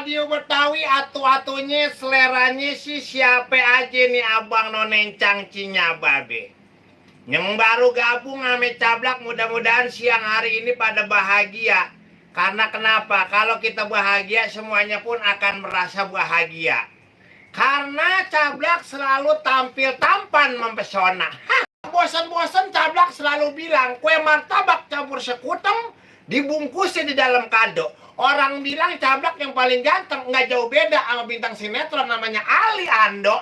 radio Betawi atu-atunya seleranya sih siapa aja nih abang nonencang cinya babe. Yang baru gabung ame Cablak mudah-mudahan siang hari ini pada bahagia. Karena kenapa? Kalau kita bahagia semuanya pun akan merasa bahagia. Karena Cablak selalu tampil tampan mempesona. Bosan-bosan Cablak selalu bilang kue martabak campur sekuteng dibungkusin di dalam kado. Orang bilang Cablak yang paling ganteng, nggak jauh beda sama bintang sinetron namanya Ali Ando.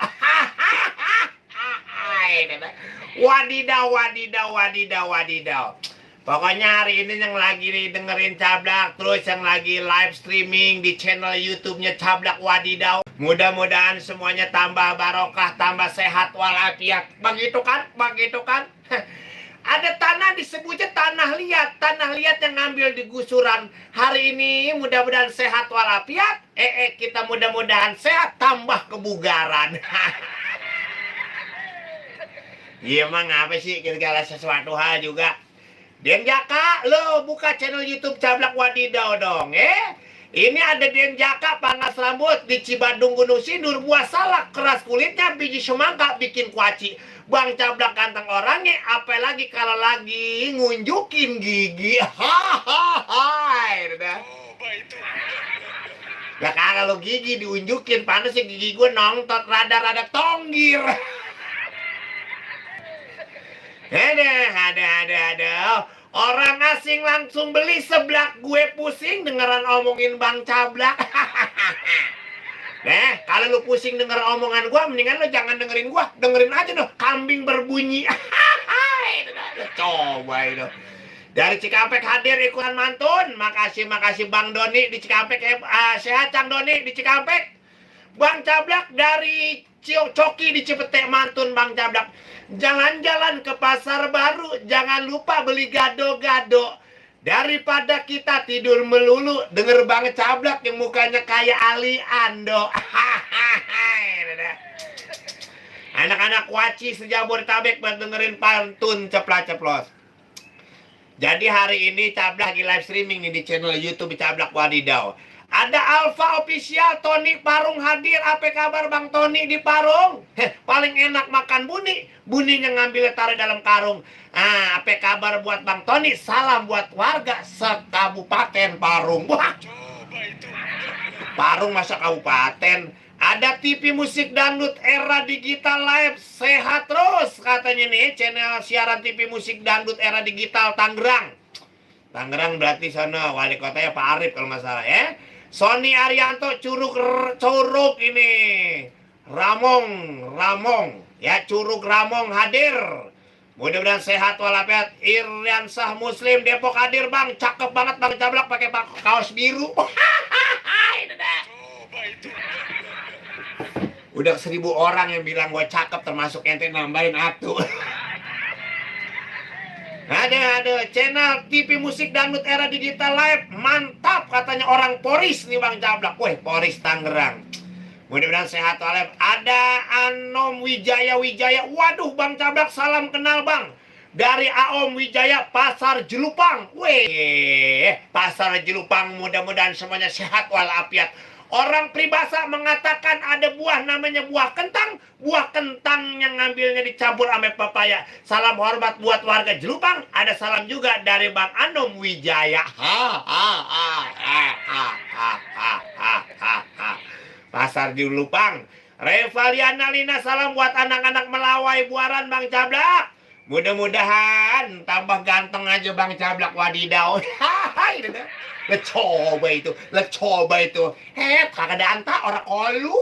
Wadidaw, wadidaw, wadidaw, wadidaw. Pokoknya hari ini yang lagi dengerin Cablak, terus yang lagi live streaming di channel YouTube-nya Cablak Wadidaw. Mudah-mudahan semuanya tambah barokah, tambah sehat walafiat. Begitu kan? Begitu kan? Ada tanah disebutnya tanah liat yang ngambil di gusuran. Hari ini mudah-mudahan sehat walafiat. Kita mudah-mudahan sehat tambah kebugaran. Iya emang apa sih segala sesuatu hal juga. Den Jaka, lo buka channel YouTube Cablak Wadidaw dong, Ini ada Den Jaka pangkas rambut di Cibadung Gunung Sindur, buah salak keras kulitnya, biji semangka bikin kuaci. Bang Cablak ganteng orangnya, apalagi kalau lagi ngunjukin gigi. Hahaha. Lah kalau gigi diunjukin, panas sih gigi gue nongtot rada-rada tonggir. Ada. Orang asing langsung beli seblak, gue pusing dengeran omongin Bang Cablak. Kalau lu pusing denger omongan gue, mendingan lu jangan dengerin gue. Dengerin aja dong, kambing berbunyi. Coba itu. Dari Cikampek hadir ikutan mantun. Makasih Bang Doni di Cikampek. Sehat Cang Doni di Cikampek. Bang Cablak dari Coki di Cipete mantun Bang Cablak. Jalan-jalan ke pasar baru, jangan lupa beli gado-gado. Daripada kita tidur melulu, denger banget Cablak yang mukanya kayak Ali Ando. Anak-anak waci sejabodetabek buat dengerin pantun ceplas-ceplos. Jadi hari ini Cablak lagi live streaming nih di channel YouTube Cablak Wadidaw. Ada Alfa Official, Tony Parung hadir. Apa kabar Bang Tony di Parung? Paling enak makan buni. Buninya ngambil taruh dalam karung. Apa kabar buat Bang Tony? Salam buat warga sekabupaten Parung. Wah, Parung masa kabupaten. Ada TV musik dangdut era digital live. Sehat terus katanya nih. Channel siaran TV musik dangdut era digital Tangerang. Tangerang berarti sana wali kotanya Pak Arif kalau nggak salah Sony Arianto curug ini Ramong ya, curug Ramong hadir. Mudah-mudahan sehat walafiat. Iriansah Muslim Depok hadir Bang, cakep banget Bang Cablak pakai kaos biru. Udah 1000 orang yang bilang gue cakep, termasuk ente nambahin atu. Ada channel TV musik dangdut era digital live. Mantap katanya orang Poris nih Bang Cablak. Wih, Poris Tangerang. Mudah-mudahan sehat walafiat. Ada Anom Wijaya. Waduh Bang Cablak, salam kenal Bang. Dari Aom Wijaya Pasar Jelupang. Wih, Pasar Jelupang, mudah-mudahan semuanya sehat walafiat. Orang peribahasa mengatakan ada buah namanya buah kentang. Buah kentang yang ngambilnya dicampur sama pepaya. Salam hormat buat warga Jelupang. Ada salam juga dari Bang Anom Wijaya. Pasar Jelupang. Revaliana Lina, salam buat anak-anak Melawai Buaran Bang Cablak. Mudah-mudahan tambah ganteng aja Bang Cablak Wadidaw. Lah coba itu. Kagak ada anta orang olu.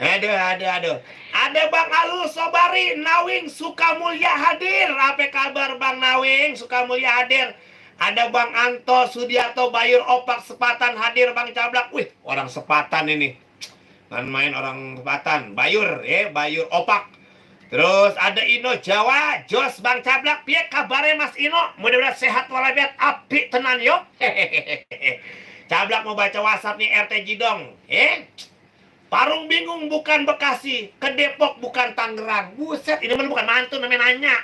Aduh. Ada Bang Alul Sobari Nawing Sukamulya hadir. Apa kabar Bang Nawing Sukamulya hadir. Ada Bang Anto Sudiarto Bayur Opak Sepatan hadir Bang Cablak. Wih, orang Sepatan ini. Kan main orang Sepatan. Bayur Opak. Terus ada Ino Jawa, Jos Bang Cablak, piye kabarnya Mas Ino? Mudah-mudahan sehat walafiat, api tenan yo. Cablak mau baca WhatsApp nih RT Jidong. Parung bingung bukan Bekasi, ke Depok bukan Tangerang. Buset, ini bukan mantun namanya nanya.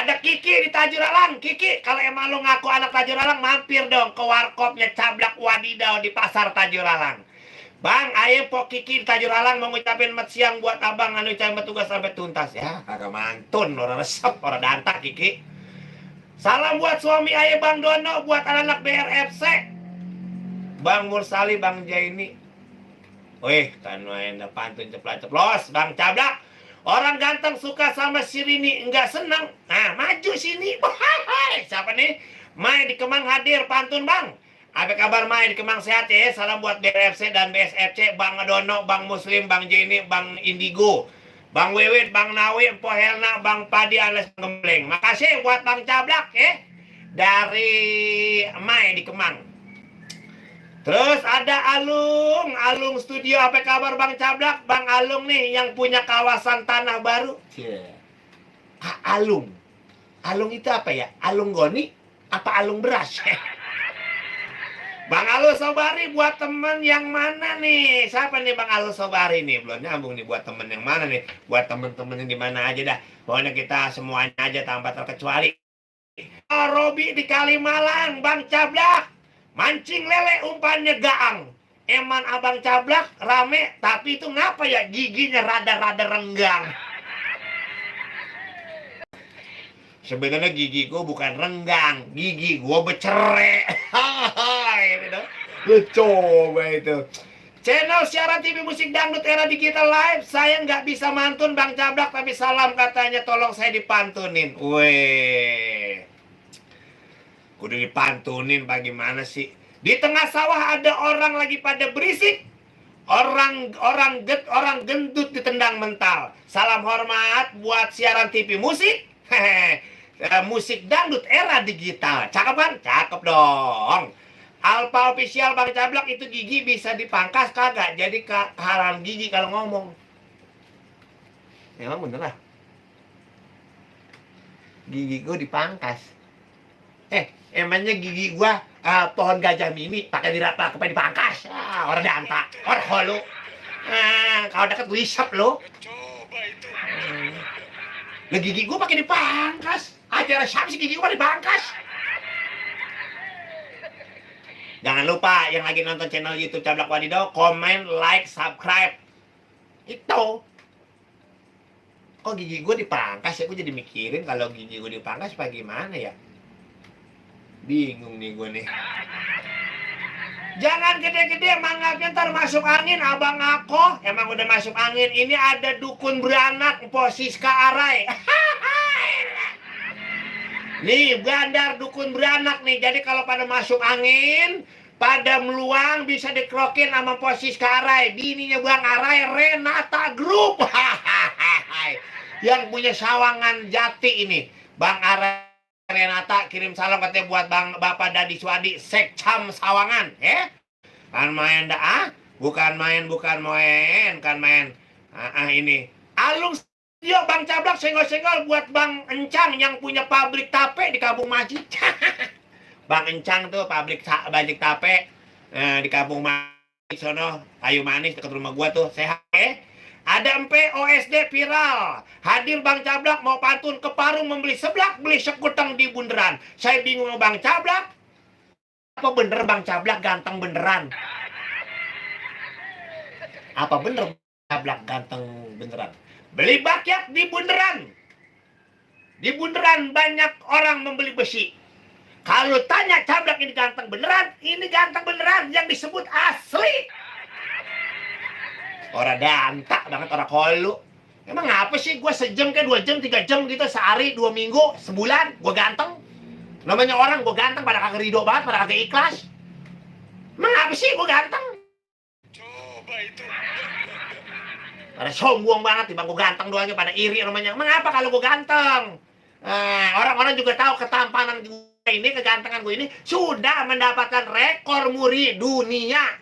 Ada Kiki di Tajuralang. Kiki, kalau emang lu ngaku anak Tajuralang, mampir dong ke warkopnya Cablak Wadidaw di pasar Tajuralang. Bang, ayo po Kiki di Tajuralang mau ngucapin mat siang buat abang anu cai tugas sampai tuntas. Ya, kagak mantun, orang resep, orang dantak Kiki. Salam buat suami ayo Bang Dono, buat anak-anak BRFC. Bang Mursali, Bang Jaini. Wih, kan main pantun ceplos. Bang Cablak, orang ganteng suka sama si Rini, enggak senang. Nah, maju sini. Hai, siapa nih? Mai di Kemang hadir pantun, Bang. Apa kabar Mai di Kemang sehat ya? Salam buat BRFC dan BSFC, Bang Dono, Bang Muslim, Bang Jenny, Bang Indigo, Bang Wiwit, Bang Nawi, Empo Helna, Bang Padi alias Gembleng. Makasih buat Bang Cablak ya. Dari Mai di Kemang. Terus ada Alung Studio, apa kabar Bang Cablak? Bang Alung nih yang punya kawasan tanah baru. Alung itu apa ya? Alung goni? Apa alung beras? Bang Alus Sobari buat temen yang mana nih? Siapa nih Bang Alus Sobari nih? Belum nyambung nih buat temen yang mana nih? Buat temen-temen yang di mana aja dah. Pokoknya kita semuanya aja tanpa terkecuali. Oh, Robi di Kalimalang, Bang Cablak. Mancing lele umpannya gaang. Eman abang Cablak rame, tapi itu ngapa ya giginya rada-rada renggang. Sebenarnya gigi gue bukan renggang, gigi gue becere. Lu coba itu. Channel siaran TV musik dangdut era digital live. Saya nggak bisa mantun Bang Cablak, tapi salam katanya tolong saya dipantunin. Weh. Kudu dipantunin bagaimana sih? Di tengah sawah ada orang lagi pada berisik. Orang gendut ditendang mental. Salam hormat buat siaran TV musik. Musik dangdut era digital. Cakep kan? Cakep dong. Alpha Official Bang Cablak, itu gigi bisa dipangkas kagak? Jadi kehalang gigi kalau ngomong. Emang bener lah. Gigi gue dipangkas. Emangnya gigi gua pohon gajah mini pakai dirata pakai dipangkas. Orang dantak, orang holu. Kalau deket gue isap lo. Coba itu. Lah gigi gua pakai dipangkas. Acara siapa sih gigi gua dipangkas? Jangan lupa yang lagi nonton channel YouTube Cablak Wadidaw, komen, like, subscribe. Itu. Kok gigi gua dipangkas ya? Gue jadi mikirin kalau gigi gua dipangkas apa gimana ya? Bingung nih gue nih. Jangan gede-gede mangapnya ntar masuk angin abang aku. Emang udah masuk angin. Ini ada dukun beranak posisi ke arai. Nih bandar dukun beranak nih. Jadi kalau pada masuk angin, pada meluang bisa dikrokin sama posisi ke arai. Bininya Bang Arai, Renata Group. Yang punya sawangan jati ini. Bang Arai Renata kirim salam katanya buat Bang Bapak Dadi Swadi Sekcam Sawangan, ya? Kan main dah, bukan main, kan main. Ini Alung Studio Bang Cablak senggol-senggol buat Bang Encang yang punya pabrik tape di Kampung Majid. Bang Encang tuh pabrik bajik tape di Kampung Majid sono, Kayu Manis dekat rumah gua tuh, sehat ya? Ada empe OSD viral. Hadir Bang Cablak mau pantun ke Parung membeli seblak, beli sekuteng di bunderan. Saya bingung Bang Cablak. Apa bener Bang Cablak ganteng beneran? Apa bener Cablak ganteng beneran? Beli bakyat di bunderan. Di bunderan banyak orang membeli besi. Kalau tanya Cablak ini ganteng beneran, ini ganteng beneran yang disebut asli. Orang dantak banget, orang kolu. Emang apa sih gue sejam ke 2 jam, 3 jam gitu, sehari, 2 minggu, sebulan, gue ganteng. Namanya orang gue ganteng, pada kagak ridho banget, pada kagak ikhlas. Emang apa sih gue ganteng? Coba itu. Pada sombong banget, tiba gue ganteng doangnya, pada iri namanya. Emang apa kalau gue ganteng? Orang-orang juga tahu ketampanan gue ini, kegantengan gue ini, sudah mendapatkan rekor muri dunia.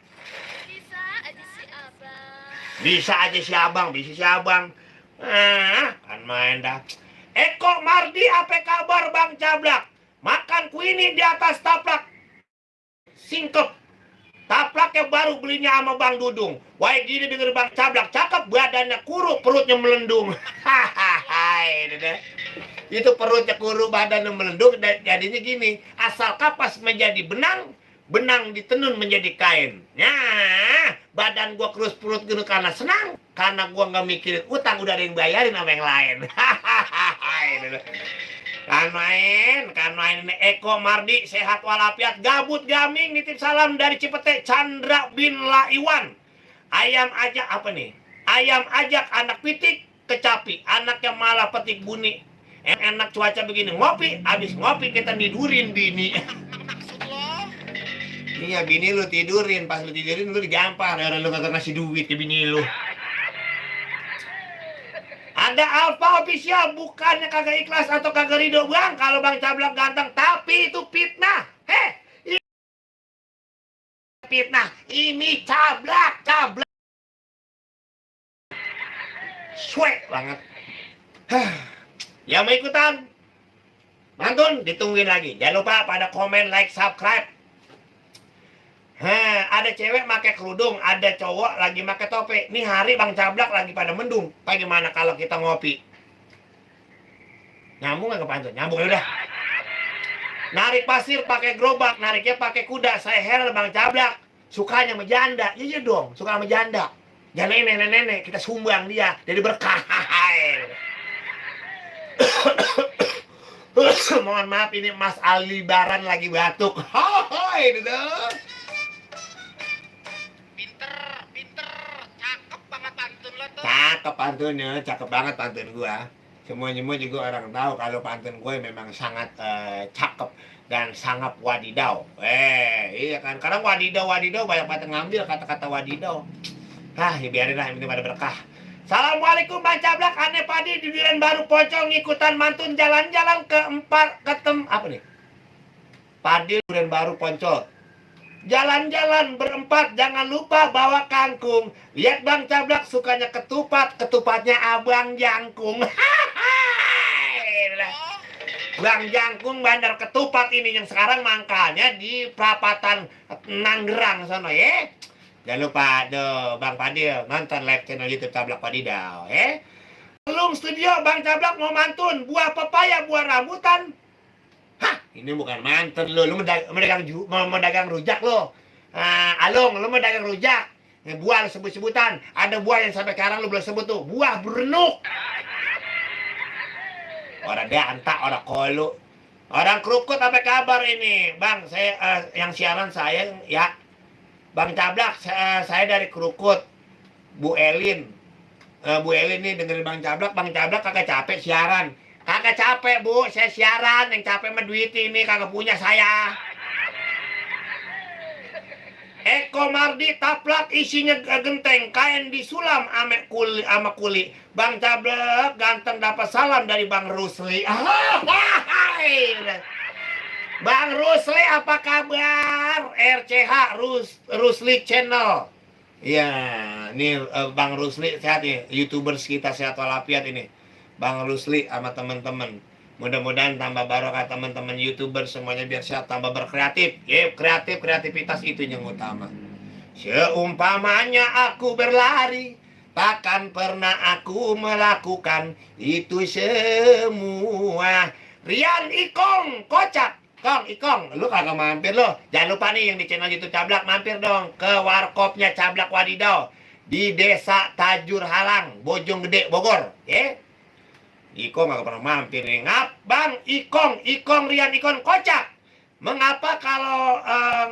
Bisa aja si abang, kan main dah. Eko Mardi, apa kabar Bang Cablak? Makan kuini di atas taplak. Singkep. Taplaknya baru belinya sama Bang Dudung. Wah gini denger Bang Cablak, cakep, badannya kuruk, perutnya melendung. Hahaha. Itu perutnya kuru, badannya melendung, jadinya gini. Asal kapas menjadi benang, benang ditenun menjadi kain. Nah, badan gua kurus, perut gendut karena senang. Karena gua nggak mikirin utang, udah ada yang bayarin sama yang lain. Kan main Eko Mardi, sehat walafiat, gabut gaming, nitip salam dari Cipete, Chandra bin Laiwan. Ayam ajak apa nih? Ayam ajak anak pitik kecapi, anaknya malah petik bunyi. Enak cuaca begini, ngopi, habis ngopi kita tidurin bini. Maksud lo? Iya, bini lu tidurin, pas lu tidurin lu digampar, orang lu kagak ngasih duit ke bini lu. Ada Alfa Official, bukannya kagak ikhlas atau kagak ridho bang kalau Bang Cablak ganteng, tapi itu fitnah. Fitnah, ini Cablak. Swek banget. Yang mau ikutan mantun ditungguin lagi. Jangan lupa pada komen, like, subscribe. Ada cewek pakai kerudung, ada cowok lagi pakai topi. Nih hari Bang Cablak lagi pada mendung. Bagaimana kalau kita ngopi? Nyambung nggak ke pantun? Nyambung ya udah. Narik pasir pakai gerobak, nariknya pakai kuda. Saya heran Bang Cablak sukanya sama janda. Iya dong, suka sama janda. Jangan nenek-nenek, kita sumbang dia jadi berkah. Mohon maaf, ini Mas Aldebaran lagi batuk. Ini dong. Pinter. Cakep banget pantun lo tuh. Cakep pantunnya, cakep banget pantun gua. Semua juga orang tahu kalau pantun gue memang sangat cakep dan sangat wadidaw. Iya kan, kadang wadidaw banyak pada ngambil kata-kata wadidaw. Ya biarin lah, ini pada berkah. Assalamualaikum Bang Cablak, aneh padi di Duren Baru Poncol ngikutan mantun jalan-jalan apa nih? Padi Duren Baru Poncol. Jalan-jalan berempat, jangan lupa bawa kangkung. Lihat Bang Cablak sukanya ketupat, ketupatnya Abang Jangkung. Bang Jangkung bandar ketupat ini yang sekarang mangkalnya di perapatan Nanggerang sana ya. Jangan lupa Bang Padil nonton live channel YouTube Cablak Wadidaw Belum studio Bang Cablak mau mantun buah pepaya, buah rambutan. Ini bukan mantun lu mau dagang rujak lo. Alung, lu mau dagang rujak. Buah sebut-sebutan. Ada buah yang sampai sekarang lu belum sebut tuh, buah berenuk. Orang danta, orang kolu. Orang kerukut apa kabar ini? Bang, saya yang siaran saya ya. Bang Cablak, saya dari Krukut. Bu Elin nih dengerin Bang Cablak kagak capek siaran. Kagak capek Bu, saya siaran. Yang capek mah duit ini kagak punya saya. Eko Mardi taplak isinya genteng, kain disulam ama kuli. Bang Cablak ganteng dapat salam dari Bang Rusli. Bang Rusli apa kabar? RCH Rusli Channel. Iya, ini Bang Rusli sehat nih, YouTubers kita sehat walafiat ini. Bang Rusli sama teman-teman. Mudah-mudahan tambah barokah teman-teman YouTuber semuanya biar sehat, tambah berkreatif. Kreativitas itu yang utama. Seumpamanya aku berlari, takkan pernah aku melakukan itu semua. Rian Ikong kocak. Ikong, lu kagak mampir lo. Jangan lupa nih yang di channel YouTube Cablak, mampir dong ke warkopnya Cablak Wadidaw di Desa Tajur Halang, Bojonggede, Bogor. Ikong kagak pernah mampir nih. Bang Ikong Rian Ikong kocak. Mengapa kalau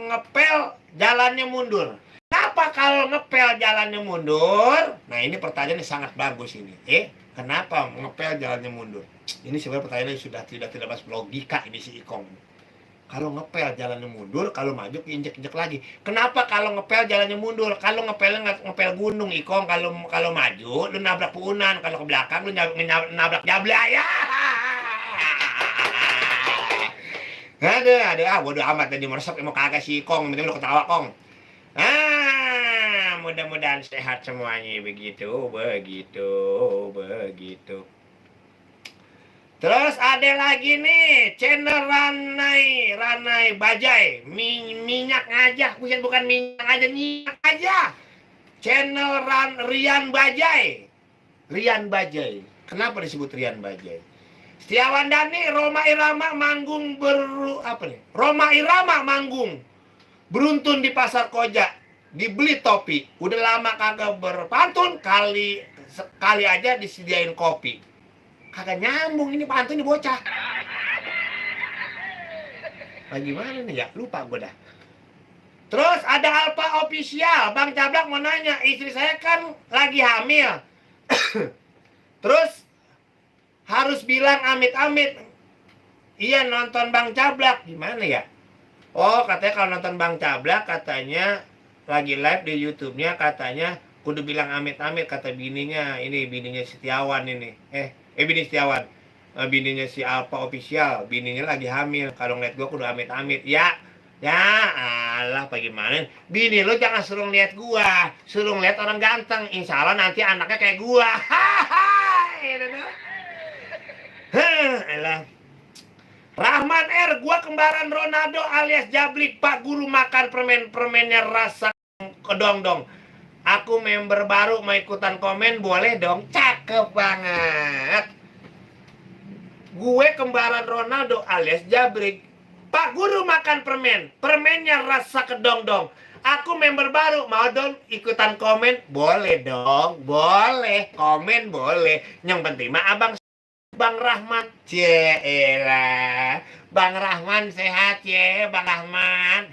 ngepel jalannya mundur? Kenapa kalau ngepel jalannya mundur? Nah ini pertanyaan yang sangat bagus ini. Kenapa ngepel jalannya mundur? Ini sebenarnya pertanyaan yang sudah tidak masuk logika ini si Ikong. Kalau ngepel jalannya mundur, kalau maju injek-injek lagi. Kenapa kalau ngepel jalannya mundur? Kalau ngepelnya ngepel gunung Ikong, kalau maju lu nabrak puunan, kalau ke belakang lu nabrak jabla ya. Aduh, bodo amat tadi meresep mau kagak si Ikong, penting lu ketawa Kong. Mudah-mudahan sehat semuanya begitu. Terus ada lagi nih channel Ranai Bajai minyak aja, bukan minyak aja. Channel Rian Bajai. Kenapa disebut Rian Bajai? Setiawan Dani, Roma Irama manggung Roma Irama manggung. Beruntun di Pasar Koja. Dibeli topi. Udah lama kagak berpantun, sekali aja disediain kopi. Kagak nyambung ini pantun nih bocah. Bagaimana nih ya? Lupa gue dah. Terus ada Alfa Official. Bang Cablak mau nanya, istri saya kan lagi hamil. Terus harus bilang amit-amit. Iya nonton Bang Cablak. Gimana ya? Oh katanya kalau nonton Bang Cablak katanya lagi live di YouTube-nya katanya kudu bilang amit-amit kata bininya. Ini bininya Setiawan ini. Bini Setiawan. Bininya si Alfa Official. Bininya lagi hamil. Kalau ngeliat gue kudu amit-amit. Ya alah bagaimana. Bini lo jangan suruh ngeliat gua, suruh ngeliat orang ganteng. Insya Allah nanti anaknya kayak gua. Alah. Rahman R, gua kembaran Ronaldo alias Jablik. Pak guru makan permennya rasa kedong-dong. Aku member baru mau ikutan komen boleh dong. Cakep banget. Gue kembaran Ronaldo alias Jabrik. Pak guru makan permennya rasa kedong-dong. Aku member baru, mau dong ikutan komen? Boleh dong, boleh. Komen boleh. Yang penting mah abang Bang Rahman. Cielah. Bang Rahman sehat ya, Bang Rahman.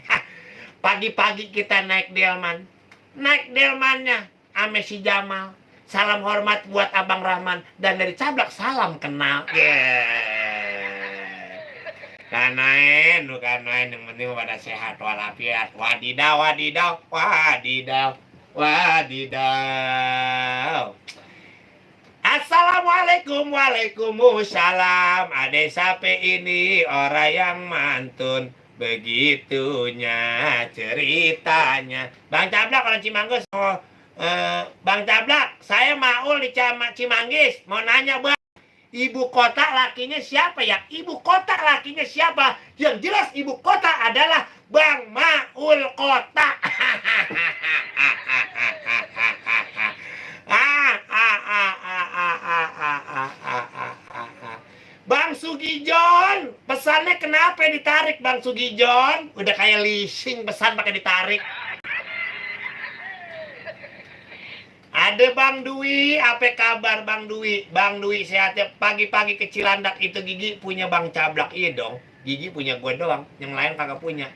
Pagi-pagi kita naik delman. Naik delmannya ame si Jamal. Salam hormat buat Abang Rahman. Dan dari Cablak salam kenal. Kanain yang penting pada sehat walafiat. Wadidaw. Assalamualaikum, waalaikumsalam. Ade sape ini orang yang mantun. Begitunya ceritanya. Bang Cablak orang Cimanggis. Bang Cablak, saya Maul di Cimanggis. Mau nanya bang, ibu kota lakinya siapa ya? Ibu kota lakinya siapa? Yang jelas ibu kota adalah Bang Maul Kota. Bang Sugijon, pesannya kenapa ditarik Bang Sugijon? Udah kayak leasing pesan pakai ditarik. Ada Bang Dwi, apa kabar Bang Dwi? Bang Dwi sehatnya pagi-pagi ke Cilandak itu Gigi punya Bang Cablak. Iya dong, Gigi punya gue doang, yang lain kagak punya.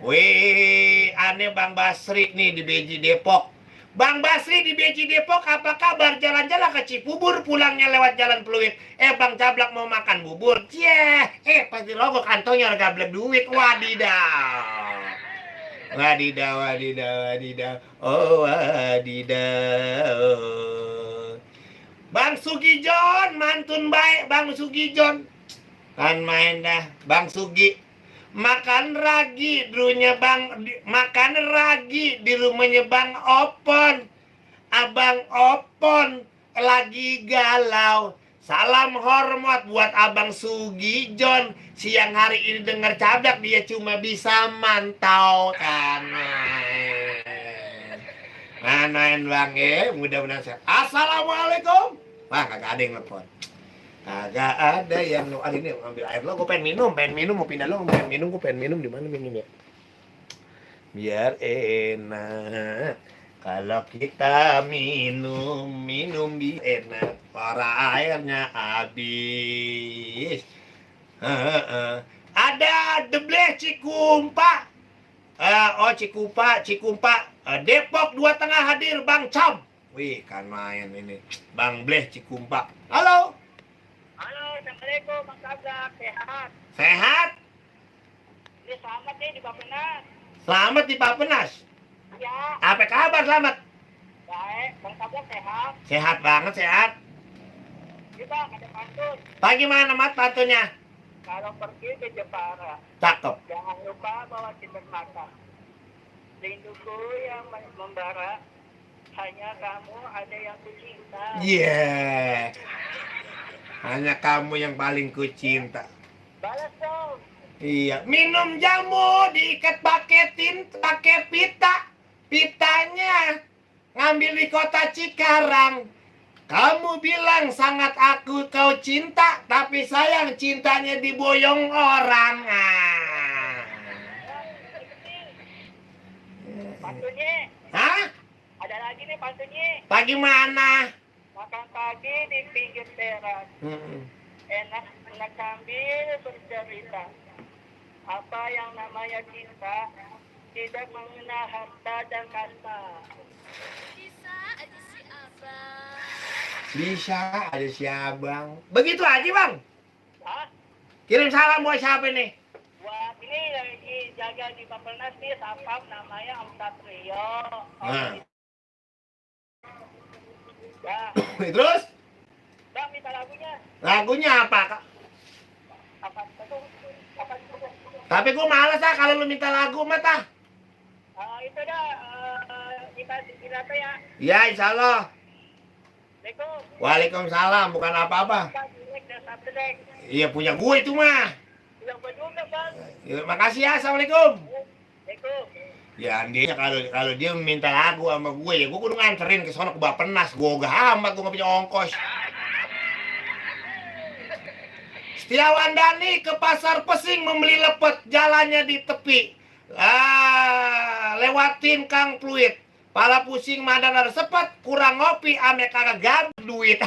Wih, aneh Bang Basri nih di Beji Depok. Bang Basri di Beji Depok, apa kabar? Jalan-jalan ke Cibubur, pulangnya lewat Jalan Pluit. Bang Cablak mau makan bubur. Pasti logo kantongnya gablek duit. Wadidaw. Wadidaw. Oh wadidaw. Bang Sugijon, mantun baik Bang Sugijon. Kan main dah Bang Sugi. Makan ragi di rumahnya Bang Opon. Abang Opon lagi galau. Salam hormat buat Abang Sugijon. Siang hari ini dengar Cablak dia cuma bisa mantau Kanain bang mudah-mudahan sehat. Assalamualaikum. Wah kagak ada yang telepon. Kagak ada yang ini ambil air lo. Gue pengen minum mau pindah lo. Gue pengen minum di mana minum ya? Biar enak. Kalau kita minum biar enak. Para airnya habis. Ada Debleh Cikumpa. Cikumpa. Depok 2 Tengah hadir Bang Cam. Wih kan main ini. Bang Bleh Cikumpa. Halo. Assalamualaikum Bang Cablak, sehat? Sehat? Ini selamat nih di Bapenas. Selamat di Bapenas. Ya, Apa kabar selamat? baik. Bang Cablak sehat? Sehat banget sehat. Iya Bang, ada pantun. Bagaimana mat pantunnya? Kalau pergi ke Jepara, Cakep. jangan lupa bawa cinder mata. Rinduku yang membara, hanya kamu ada yang kucinta. Yeah. Hanya kamu yang paling kucinta. Balas dong. Iya, minum jamu diikat pakai pita. Pitanya ngambil di kota Cikarang. Kamu bilang sangat aku kau cinta, tapi sayang cintanya diboyong orang. Pantunnya, Hah? ada lagi nih pantunnya. Pagi mana? Makan pagi di pinggir teras. Enak sambil bercerita. Apa yang namanya cinta tidak mengenal harta dan kasta. Bisa ada si abang. Begitu aja bang. Hah? Kirim salam buat siapa nih? Wah, ini lagi jaga di Bapelnas nih, sapam namanya Om Satrio. Nah. Ya, Terus Bang minta lagunya. lagunya apa kak? Apa itu? Apa itu? Tapi gue males kalau lu minta lagu mah tah. Itu dah, kita ya. Ya insya Allah. Assalamualaikum. Waalaikumsalam, bukan apa-apa. Pak, jelek dan sabdek. Iya punya gue itu mah. Bilang gue juga, Bang. Ya, makasih ya, assalamualaikum. Assalamualaikum. Ya dia kalau dia minta lagu sama gue ya gue kudu nganterin ke sono ke Bappenas. Gue gak amat, gue gak punya ongkos. Setiawan Dani ke pasar Pesing membeli lepet, jalannya di tepi. Lewatin Kang Pluit. Pala pusing madan ada sepet, kurang ngopi ame kagak gab duit.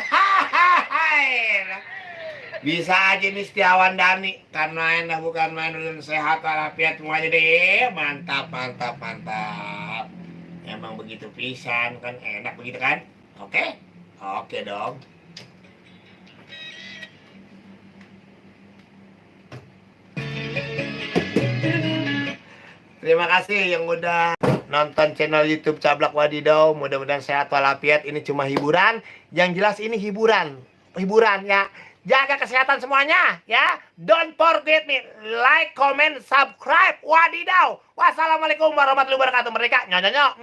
Bisa aja nih Setiawan Dani, kan main dah bukan main, udah sehat walafiat semuanya deh. Mantap, mantap, mantap. Emang begitu pisan kan, enak begitu kan? Oke? Oke dong. Terima kasih yang udah nonton channel YouTube Cablak Wadidaw. Mudah-mudahan sehat walafiat. Ini cuma hiburan. Yang jelas ini hiburan. Hiburan ya. Jaga kesehatan semuanya ya. Don't forget nih, like, comment, subscribe. Wadidaw. Wassalamualaikum warahmatullahi wabarakatuh. Mereka nyok.